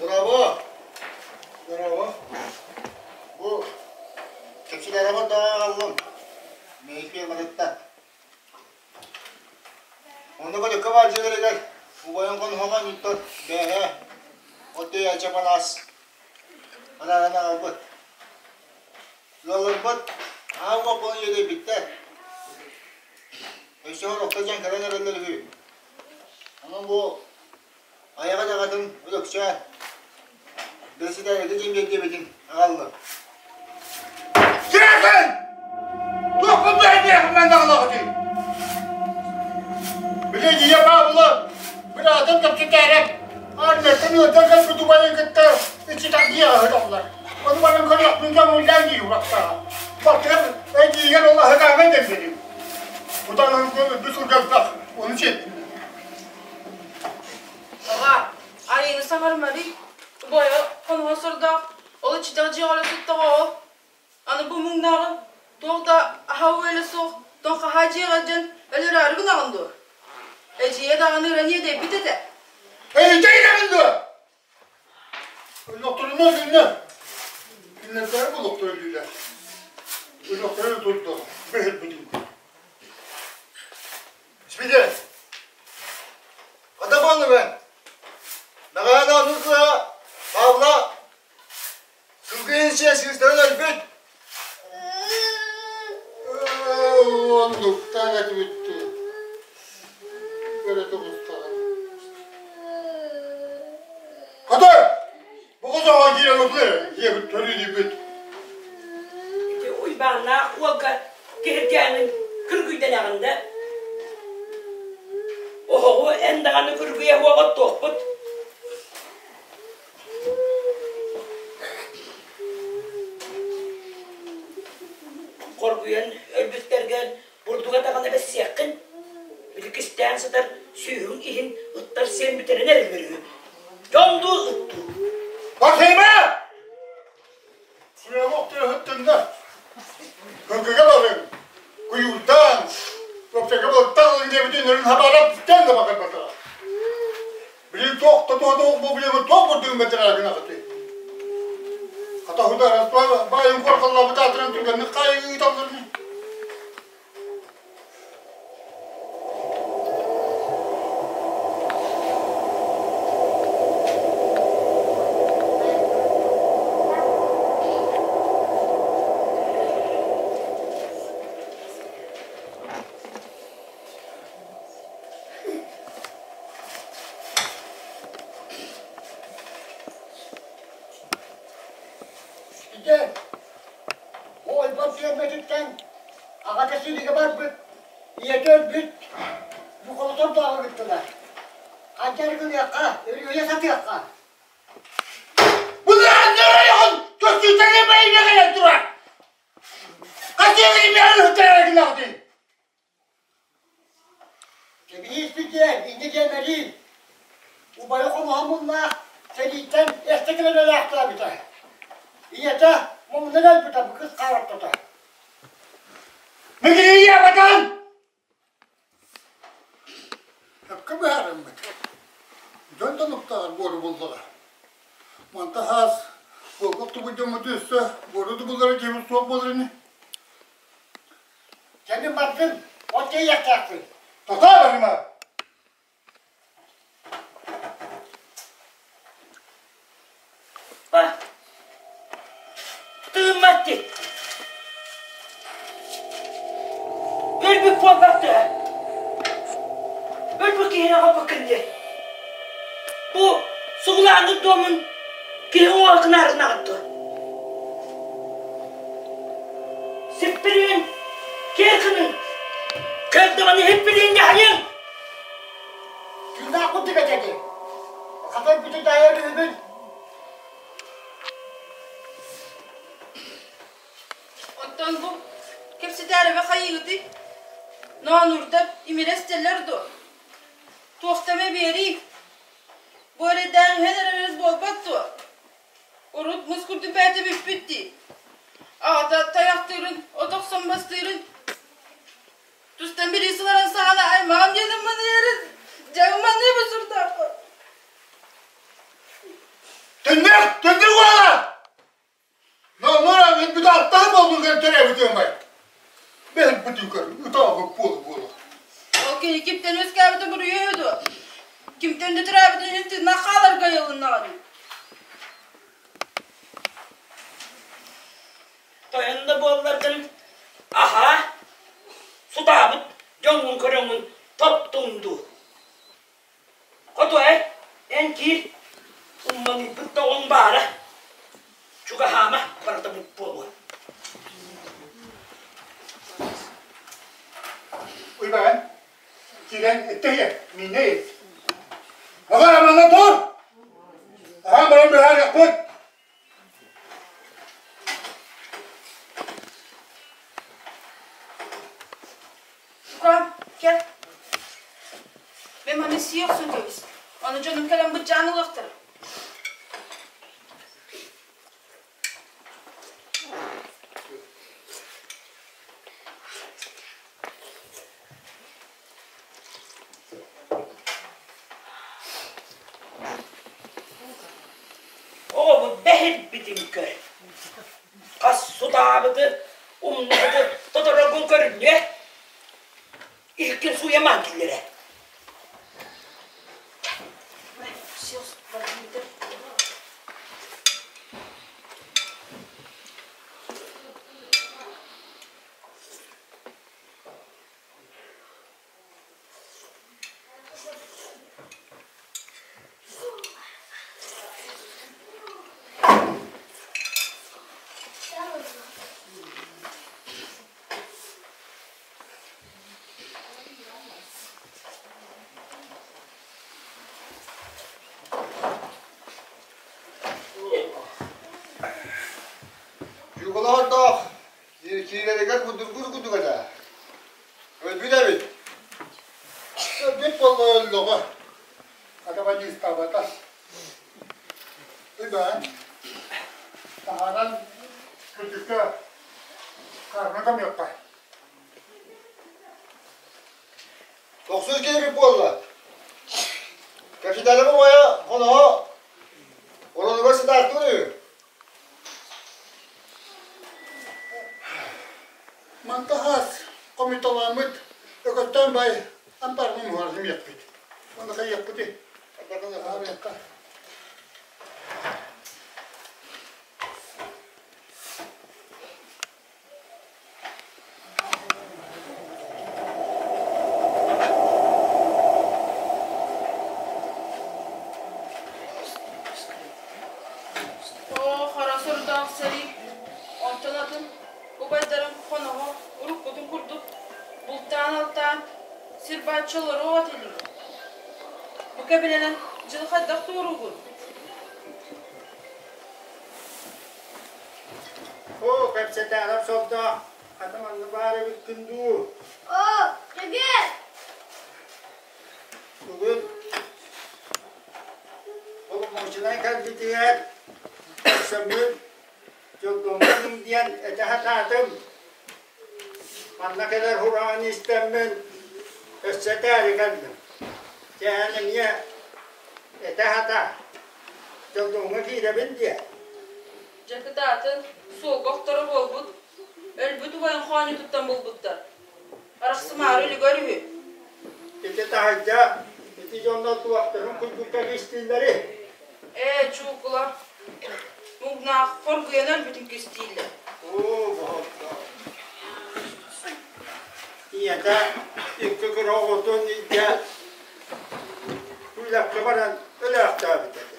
Браво! Браво! Бу чэпчилэрэ даҕаллым. Мэйпиэ барытта. Онно көрүккэ баар дьиэлэригэр убайын хонуһаҕа ньуттар бээһэ оттой ачапанаас анааран аҕалбыт. Ыалларбыт аһа уох буолан иэдэйбиттэр. Өссө орохто дьон кэлэн эрэллэр үһү. Онон бу айаҕа даҕатын Өлөксөөн бэрэссэдээтэлгэ диэн биэрдиэбитин аҕалла. Киэсин! Туохпун бэйдиэхпин даҕалаҕытый? Били Илья Павлов быраатын кэпсэтээрэ армияттан ыалдьан кэлбит убайын кытта иччитэх аһыталлар. Ону баран көрүөхпүн көҥүллээн дии ураттаҕа. Баттыгар эдьиийгэр ол аһыгаҥҥа дэммитим. Утан өлбүт сылдьаллах, ону сиэттим. Аҕа, айыыны саҥарымарый, убайа хонуһа сордоох, ол иччитэх дьиэҕэ өлө сыттаҕа ол. Аны бу муҥнааҕы туох да аһа-үөлэ суох тоҥ хаһаа дьиэҕэ илдьэн өлөрөөрү гынаҕын дуо? Эдьиийэ даҕаны ыран иэдэйбит этэ. Эйдейдегин дуо? Өлөхтөрүнэ өлүннэ. Кинилэрдэри булуктар өлүүлэр. Өлөхтөрү турду. Бэһирбитин. Спидер! Хата буолла бэ? Наҕаана ону кыа Павла сылгы инсиэ сыыстаран өлбүт. Оннуктаах этибит дуу. Көрө тоҕустаҕын. Хата! Бу козоҕо киирэн отур диэбит төрүү диэбит. Ити Уйбааннаах уолга киһиргээҥин күргүйдэнэҕин да оһоҕу эн даҕаны күргүйэ уоҕа оттуохпут Хоргуйан өлбүттэргэ бурдуга даҕаны бэссиэххин били кистээн сытар сүүһүҥ иһин ыттар сиэн бүтэрин эрэллэр үһү дьон дуу ыт дуу Бахыма! Ол-бу билигин туох бурдугун бэтэрээ гынахытый? Хата судаарыстыба баайын куоркаллаабыт аатыран түргэнник хаайыы ыыталларын. Дьэ, уолбар сүөммэтиттэн аҕата сиригэ барбыт, ийэтэ өлбүт, буколотор дааҕы ыыттылар. Ханчары гыныахха, өрүһүйэ сатыахха. Былааннар айаҕын көстүүтэ бэймэҕинэн турар. Хатыаҕы бэйэн ыһыктарар гынаҕытый? Кэбиһиэхпит диэн, инньэ диэн мэлиин. Убайа хомуһа муннаах сэрииттэн эстэ кэлэн өлөөхтөөбүтэ. Ийэтэ муҥунан өлбүтэ бу кыс хаалаттата. Мигириийэ батан! Сөпкө быһаарыммыт. Дьон тонуктааҕар буору буллаҕа. Манта хаас буолбут тубут дьоммут өссө буору тубуллара киһи суох буолар ини. Кэлин бардым, от тиэйиэхтээхпин. Тотоо барыма! Ба, тыыммат дии. Өлбүт буолбат дуо? Өлбүт киһини аҕалбыккын дии. Бу сугулааҥҥыт дуомун киһи уҥуоҕа кынаарынаҕыт дуо? Сиппириин, киэр гыныҥ! Кэлдэҕинэ иһиппириин дьаһайыҥ! Тыыннаах курдук этэ дии. Хата бүтүн таайар үһүбүн. Оттон бу кэпсэтээрэбэ хайыыгытый? Ноонуурдар имирэс дьэллэр дуо? Туохта эмэ биэрии. Бу эрэйдээх иһэн эрэрис буолбат дуо? Урут мус курдук бэйэтэ бүппүт дии. Аҕата тайахтыырын, от охсон бастыырын тустан билии сыларын саҕана аймаҕым диэн ымманыйарын дьаҥманыыбын сурдаахпын. Төннөр! Төннөр уола! Нора өлбүт аттаах буолбугар төрөөбүтүөм бай. Бэһирбитигэр ытаабыт буола-буола. Ол киһи кимтэн үөскээбитэ буруйа үһү дуо? Кимтэн да төрөөбүтүн иһин тыыннаах хааларга айылыннаҕын. Тойон да буолларгын аһаа, сутаабыт дьоҥҥун көрөҥҥүн топтуҥ дуу. Хотуой, эн киир, умманыйбыт да оҕоҥ баара. Чугаһаама, барыта буолуо. Уйбаан, киирэн эттэһиэ, миинэ ит. Аҕа, манна тур! Аһаан баран быһаарыахпыт. Лука, кэл. Мен маны сии охсон кэбис. Аны дьонум кэлэн быдьаан ылыахтара. Оҕобут бэһирбитин көр. Хас сутаабыты, умнубуту тотороргун көрүннүө. Иһиккин сууйамаан киллэрэ. Дьугулаһордоох киирэригэр будургур курдук этэ. Өлбүт эбит. Өлбүт буолла өллөҕө. Хата бадьыыстаабата. Ыйбаан. Таһааран кырдьыкка хаарына көмүөххэ. Тохсус киһи буолла. Капиталым убайа хоноһо. Булталааммыт Өкөттөөн баай ампаарбын уһаарсым иэхпит. Онно хайыахпытый? Аарыахха. Оо, хара сордоох сэрии, онтон атын убайдарым хоноһо уруккутун курдук бултаан-алтаан сир бааччы олоруох этилэр. Бу кэбилэнэн дьыл хайдах туоруугун? Оо, кэпсэтээҕим сордоох, хата манна баар эбиккин дуу? Оо, Дьөгүөр! Бүгүн боломуочунай кэлбитигэр көрсөммүн дьолломмутум диэн этэ сатаатым. Манна кэлэр хураҕын истэммин өссө этээри кэллим. Чээн эмиэ этэ сата, дьоллоҥҥо киирэбин диэ. Дьакытаатын суолга охторо буолбут, өлбүт убайын хоонньутуттан булбуттар. Арахсымаары үлүгэр үһү. Ити таһырдьа ити дьоннор туохтарын курдукка кистииллэри? Ээ, чуукула, муҥнаах хоргуйан өлбүтүн кистииллэр. Оо, боһоттоо. Ийэтэ икки кыра оҕотун илдьэ үлэххэ баран өлөөхтөөбүт этэ.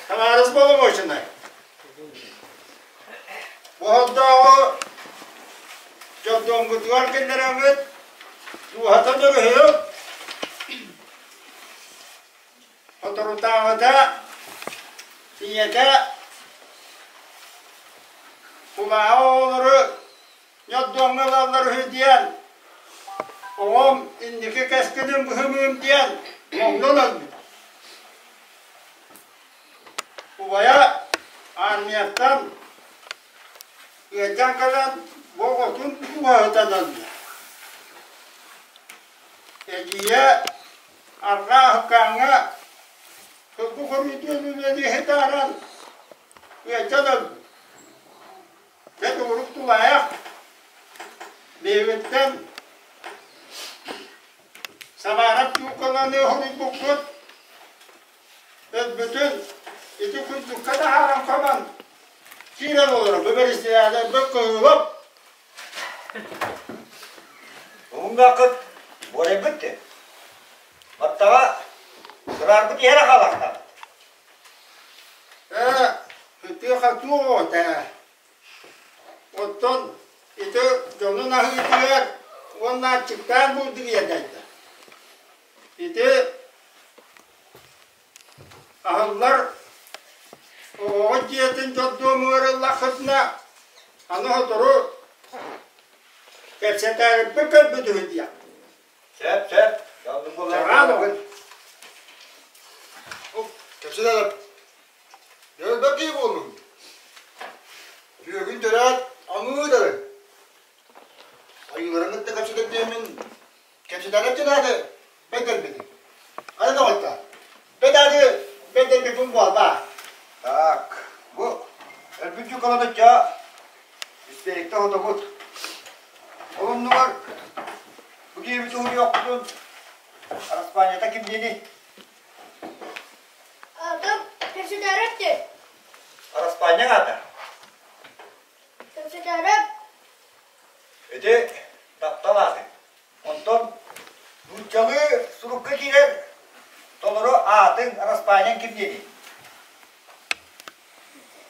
Табаарыс боломуочунай, Оһолдооҕу дьолдоҥҥутугар киллэрэҥҥит дууһата дөрүһү соторутааҕыта ийэтэ кулааҕы оҕолору ньоддуоҥҥа ылаллар үһү диэн оҕом инники кэскилин быһымыым диэн моҥнон өлбүтэ. Убайа армияттан ыалдьан кэлэн бу оҕотун уһатан ылла. Эдьиийэ арҕаа аһыкааҥҥа сылгы хоруйдуон үлэлии таһааран ыалдьан өлбүт. Дьэ тугурук тулаайах биһигиттэн Самаарап чуукаланы хоруйбуккут өлбүтүн ити курдукка таһааран хомон киирэн олорор бу бэрэссэдээтэл кыһыылап Уһунгаакыт буорайбыт дии. Баттаҕа сыраарбыт иһэрэ хаалахтаабыт. Ээ, ытыаха туох оҕото Оттон ити дьонун аһыытыгар уонна аччыктаан булдуруйа Ити аһыллар оҕоҕо дьиэтин дьордуомугар ыллаххытына, аны сотору кэпсэтээриппит көрбүт үһү диэх. Сөп, сөп. Чаҕаан оҕун. Кэпсэтэлэр. Дьөлбөт киһи буоллуҥ. Түөгүн төрөөт, аҥыы дары. Айыыларын кытта кэпсэтэр диэммин Кэпсэтэрэ түнэти бэдэрбитим. Аны доҕотто, бэдэри бэдэрбиппин буолбаа. Так, бу өлбүт дьукаланычча истерикте хотобут. Ол оннугар бу киһибит уһуйуохпутун Араспаанньата ким диэний? Аатым Кэпсэтээрэп диэн. Араспаанньаҥ аата? Кэпсэтээрэп. Ити таптал ааты. Онтон нууччалыы сурукка киирэр толору аатыҥ, араспаанньаҥ ким диэний?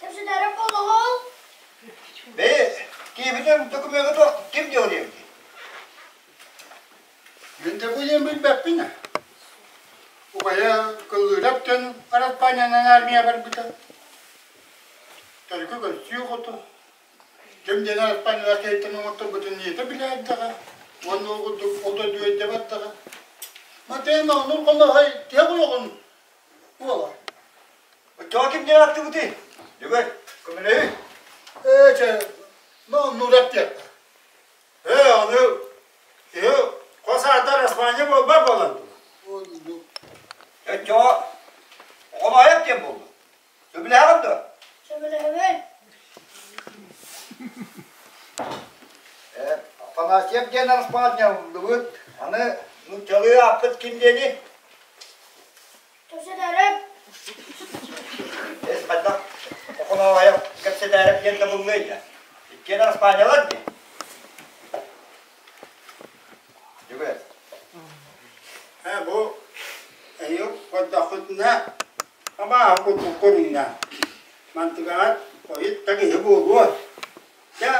Кэпсэтэрэ буолуоҕул. Бэйи, киһибитин докумуоҥҥа туох ким диэн диэбитий? Мин да бу диэн билбэппин. Убайа Кыллыырап диэн араспаанньанан армия барбыта. Төрүкү көрсүү хоту. Ким диэн араспаанньалар киһиттэн оҥотторбутун ийэтэ билэ эрдэҕэ. Уонна ол курдук ол дойду өйдөбөт даҕаны. Матыан оннук хонноһой тиһэх олоҕун буолар. Оччоҕо ким диэн аттыбытый? Дьөгөр, көмөлөһүй. Ээ, чэ, нуурап диэххэ. Ээ, ону киһи хос аатар Испания буолбат буолан Оннук. Оччоҕо Оҕоноойоп диэн буолла. Сөбүлэһэҕин дуо? Сөбүлэһэбин. Э, Афанасьев диэн араспаанньа ыллыбыт. Аны нууччалыы ааппыт ким диэни? Кэпсэтээрэп. Эс хайдах Охоноойоп кэпсэтээрэп диэн табыллыай да? Иккиэн араспаанньалар дии. Дьөгүөр. Э, бу эйиэк көрдөххүтүнэ Абааһы курдук көрүҥнэ. Мантыгаҕар хойут да киһи буолуо. Дьэ,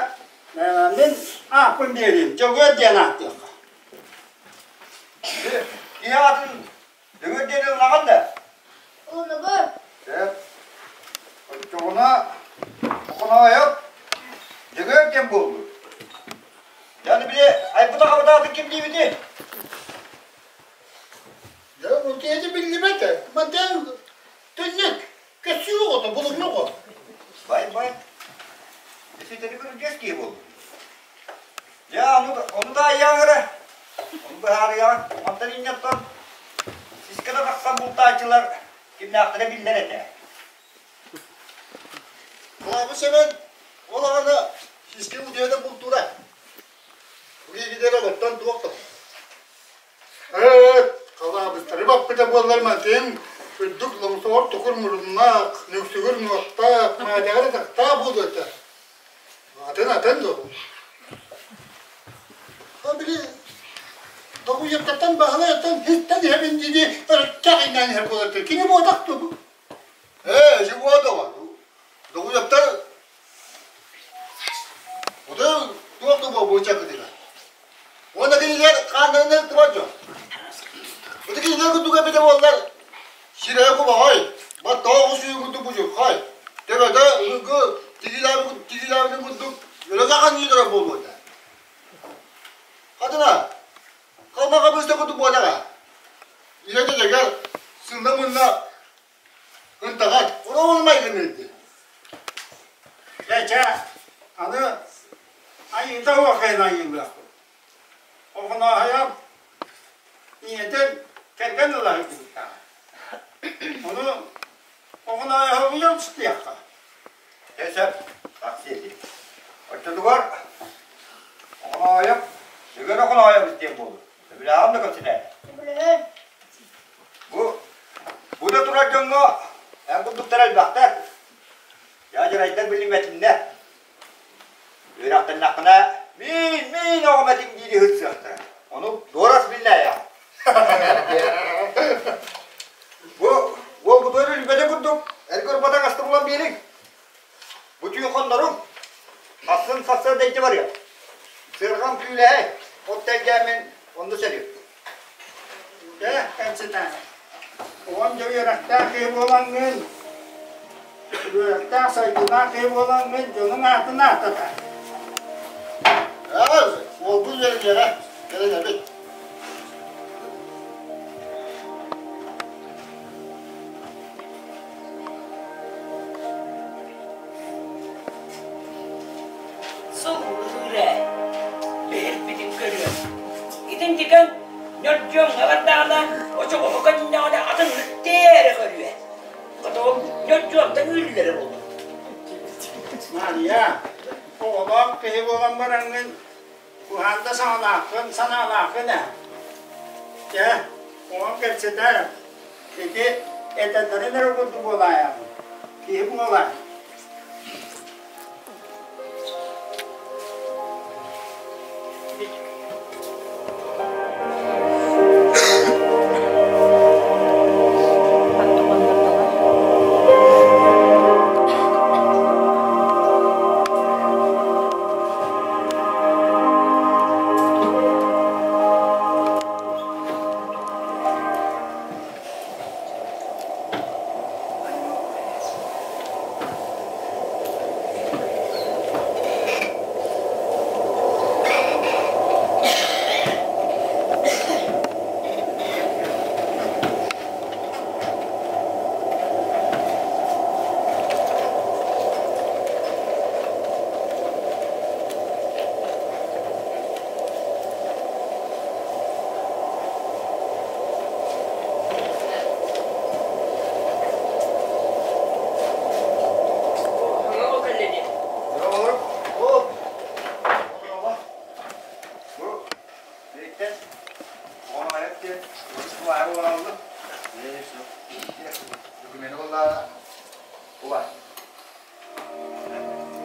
мин ааппын биэриим, Дьөгүөр диэн ааттыахха. Киһи аатын Дьөгүөр диэн ыллаҕын да? Ыллыбын. Сөп. Оччоҕуна Охоноойоп Дьөгүөр диэн буолбут. Дьэ, били айбыт аҕабыт аатын ким диибитий? Дьэ, ол киһи биллибэт ээ. Мантан түннүк, көссүү оҕото, булумньу оҕо. Бай-бай. Иситэри көрүдьүөс киһи буоллум. Дьэ, ону, ону да айыаҥ эрэ. Ону быһаарыаҕыҥ. Мантан инньэттэн сискэ да тахсан бултааччылар кимнээхтэрэ биллэр этэ. Кылаабы Сэмэн ол аҕаны сискэ утуйа бултуура. Билигин олортон туох да Ээ, халаабыттары баппыта буоллар мантыым үрдүк лоҥсоҕор тукур муруннаах, нүксүгүр муохтаах, маадьаҕар атахтаах буолуо этэ. Атын атын дуо? А били Догуйаттан Баһылай оттон хиттэн иһэбин дии өрүттэх иҥнэн иһэр буолар кини буотах дуо бу? Ээ, ити буотаҕа. Догуйаттар Отой туох да буолбуча кытыга. Уонна кинилэр хааннарынан ыктыбат дьон. Ити кинилэр курдук эбитэ буоллар, сирэйэ кубаҕай, баттаҕа сүйүн курдук будьурхай, төбөтө ылгы тигилээбитин курдук өрө ханньыылара буолуо этэ. Хатына, халбаха быста курдук буолаҕа. Ийэтигэр сынна-мынна Ынтаҕар, оруобун майгыныырды. Чэ, чэ, аны айыыта уохайын айыылыахпыт. Охонооһойом ийэтин кэргэн ыла сылдьыбыттааҕа. Ону Охонооһойобуйан сытыахха. Чэ, сөп, тахсыа дии. Оччотугар Охонооһойоп, Дьөгүөр Охонооһойобус диэн буолуо. Сөбүлээҕин да кэпсэтээр. Сөбүлэһэн. Бу, бу да турар дьоҥҥо эн курдуктар элбэхтэр. Дьаадьарайдар билиммэтиннэр. Үөрэхтэннэххинэ миин, миин оҕом этиҥ диири ыһытсыахтара. Ону дуорас биллээйэҕин. Бу уолбутугар үлбэтэ курдук эргэ урбатан аста булан биэриҥ. Бу түүн хонноруҥ. Сарсын сарсыарда илдьэ барыам. Сыарҕам күүлэһэй, от тэлгээммин онно сөрүө. Дьэ, кэпсэтэ. Оҕом дьэ үөрэхтээх киһи буолаҥҥын, үөрэхтээх сайдыылаах киһи буолаҥҥын дьонуҥ аатын ааттата. Аҕыс, уолбут үөрэниэҕэ, кэлэн эбит. Сыллыыр ээ, биһирбитин көрүөм. Итинтикэн ньордьуоҥҥа бардаҕына, очоҕоһу көннөҕүнэ атын тиэрэ көрүө. Хотугум ньордьуонтан үүрүллэрэ буолуо. Мария, оҕолоох киһи буолан бараҥҥын Куһаан да саҥалааххын, санаалааххын ээ. Чэ, оҕом кэпсэтээр. Ити этэллэрин эрэ курдук буолаайаҕын. Киһи буолаар.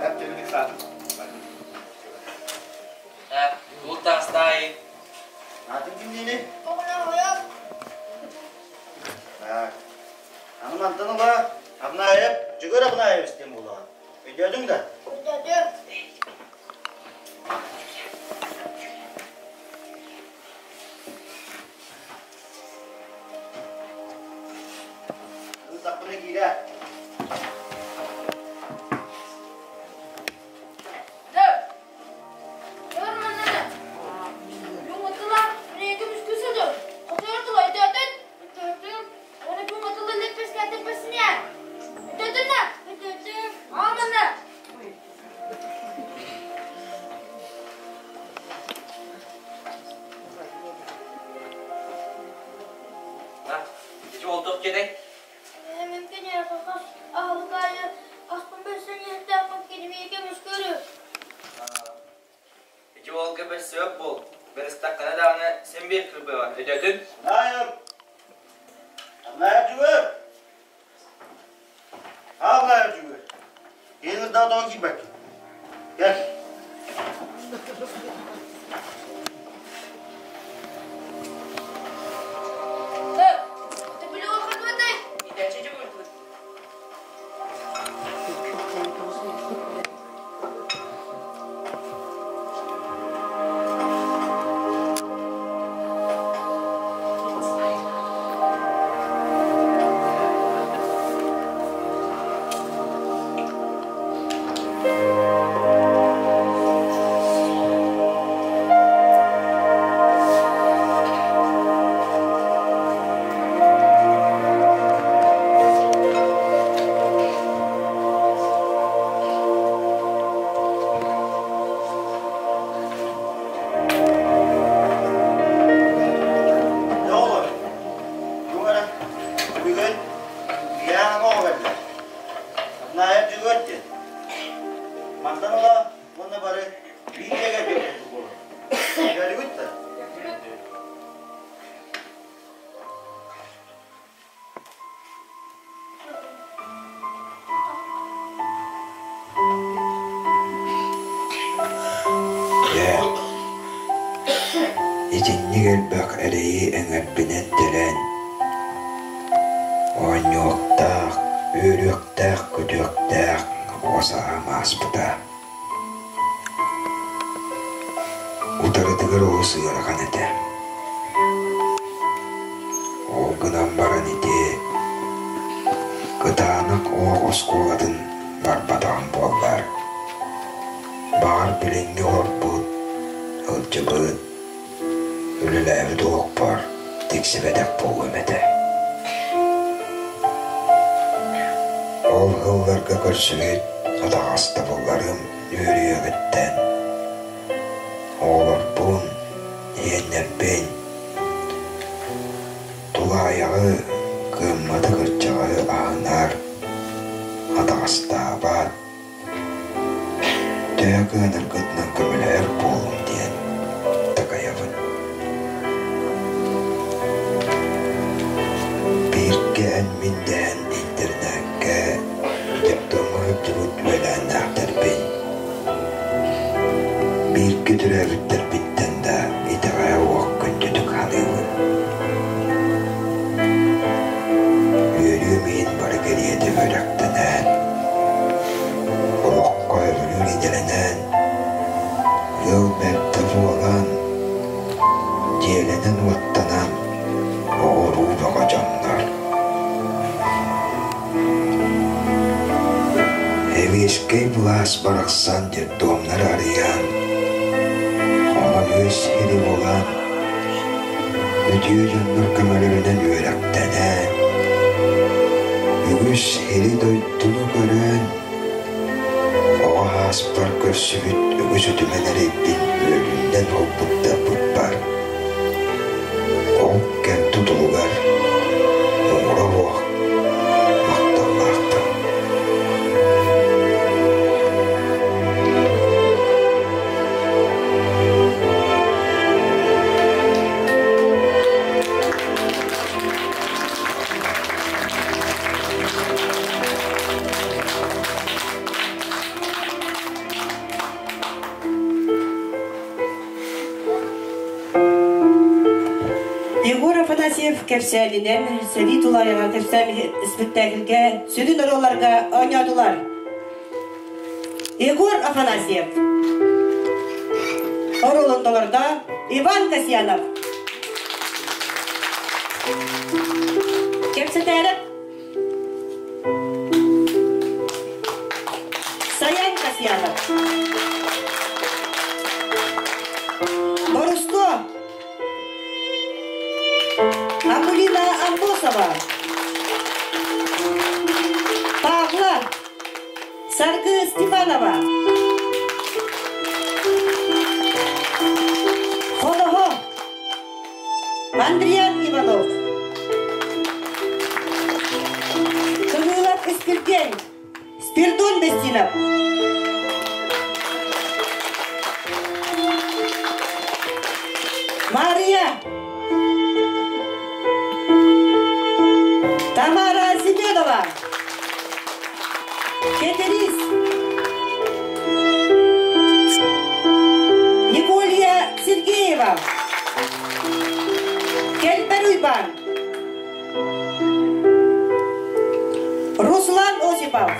Эптэлик саатым. Бу таастаайын. Аатын кимниини? Оҕонооҕойоп. Так. Аны мантан ыла Абнаев, Дьөгүөр Абнаевич диэн буолуоҕа. Өйдөөтүҥ да? Өйдөөтүм. Ыллахпына киирэ. Ити олдох кедай? Mümkün аһылыкаайы аспын бөссөн иһэртээхпин кинимиэкэ мүскөрү. Ити уолга бэрсибэт буол. Бэрэстаккана даҕаны син биир кырбыаҕа. Өйдөөтүн? Наайым! Наайым Дьүгүр! Аал Наайым Дьүгүр! Киһи ырдаа тоҕо киирбэккин? Кэл. Ne olur? Бүгүн бүгүн Диана оҕо Наайап Дьөгүөр диэн. Мантан ыла уонна бары биир дьиэгэ курдук буолар. Көрүгүт да? Дьэ, итинник элбэх эрэйи эҥэрбинэн тэлэн, оонньуохтаах, үөрүөхтээх-көтүөхтээх оҕо сааһым ааспыта. Утарытыгар олус ыарахан этэ. Ол гынан баран ити кытаанах олох оскуолатын барбатаҕым буоллар, баҕар билиҥҥи олорбут, ылдьыбыт, үлэлээбит олохпор тиксибэтэх буолуом этэ. Ол сылларга көрсүбүт атаҕастабылларым үөрүйэҕиттэн оҕолорбун, иэннэрбин, тулаайаҕы, кыамматы-кырдьаҕаһы аһынар, атаҕастаабат, Төһө кыанаргытынан көмөлөһөр буолуҥ диэн такайабын. Бииргэ эн-мин дэһэн интернакка детдомҥа сылдьыбыт үөлээннээхтэрбин, бииргэ төрөөбүттэрбиттэн да итэҕэһэ уох күндүтүк саныыбын. Үөрүүм иһин бары кэриэтэ үөрэхтэнэн, Олоххо өрүү идэлэнэн, ыал бэрдэ буолан, дьиэлэнэн-уоттанан оҕоруу бөҕө дьоннор. Эбиэскэй былаас барахсан детдомнары арыйан, онон үс сири булан, үтүө дьоннор көмөлөрүнэн үөрэхтэнэн, үгүс сири-дойдуну көрөн, оҕо ааспар көрсүбүт үгүс үтүмэн эрэйбин үөрүүнэн уолбуттарбыппар, ол кэм тутулугар муҥура суох махталлаахпын. кэпсээнинэн сэрии тулаайаҕа кэпсээн испэктээкилгэ сүрүн оруолларга оонньоотулар. Егор Афанасьев оруолун толордо Иван Касьянов. Кэпсэтээрэп Саян Касьянов. Боруско Акулина Амбосова. Павла Саргы Степанова. Холоһо Андриан Иванов. Кыһыылап Испирдиэн Спирдон Бестинов. Мария Тамара Семенова. Кетерис Николья Сергеева. Кэлбэр Уйбаан. Руслан Осипов.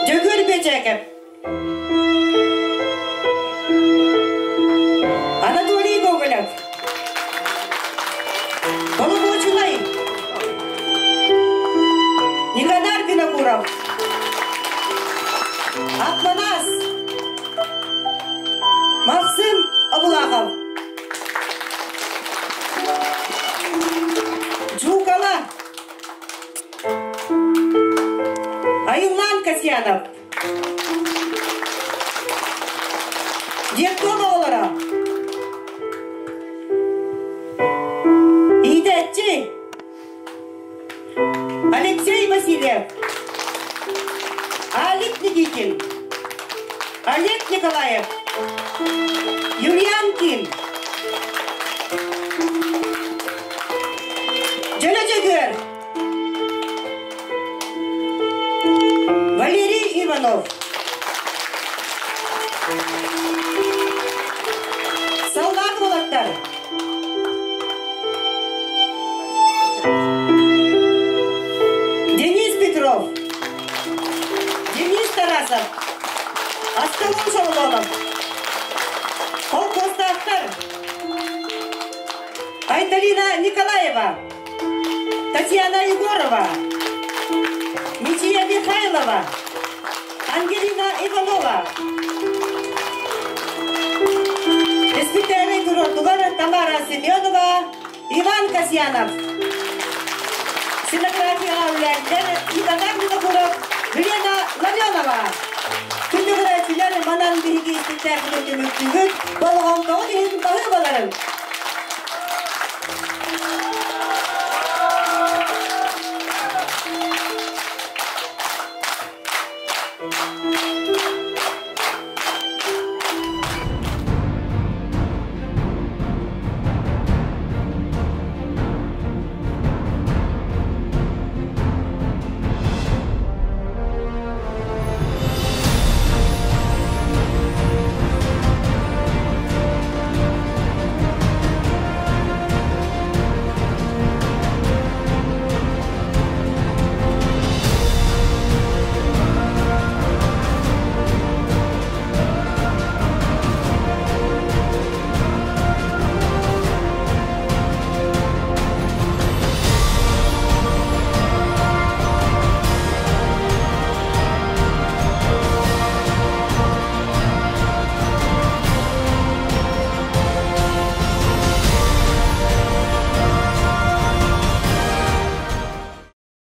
Дьөгүөр Бэчээкэп. Анатолий Гоголев. Боломуочунай. Никанар Винокуров. Аппанас. Максим Абылахов. Жукала. Айыллан Касьянов. Детдом оҕолоро. Иитээччи Алексей Васильев. Алик Никитин. Олег Николаев. Юлиан Ким. Дьөлө Дьөгүөр. Валерий Иванов. Саллаат уолаттар. Денис Петров. Денис Тарасов. Астылын Шололонов. Холкуостаахтар. Айталина Николаева. Татьяна Егорова. Мития Михайлова. Ангелина Иванова. Испитээри туруордулар Тамара Семенова, Иван Касьянов. Сценографияҕа үлэлэр Иванар Винокуров, Елена Ларионова. Күндү көрөөччүлэр манан биһиги испиктээкпитин түмүктүүбүт, болҕомтоҕут иһин баһыыбаларын.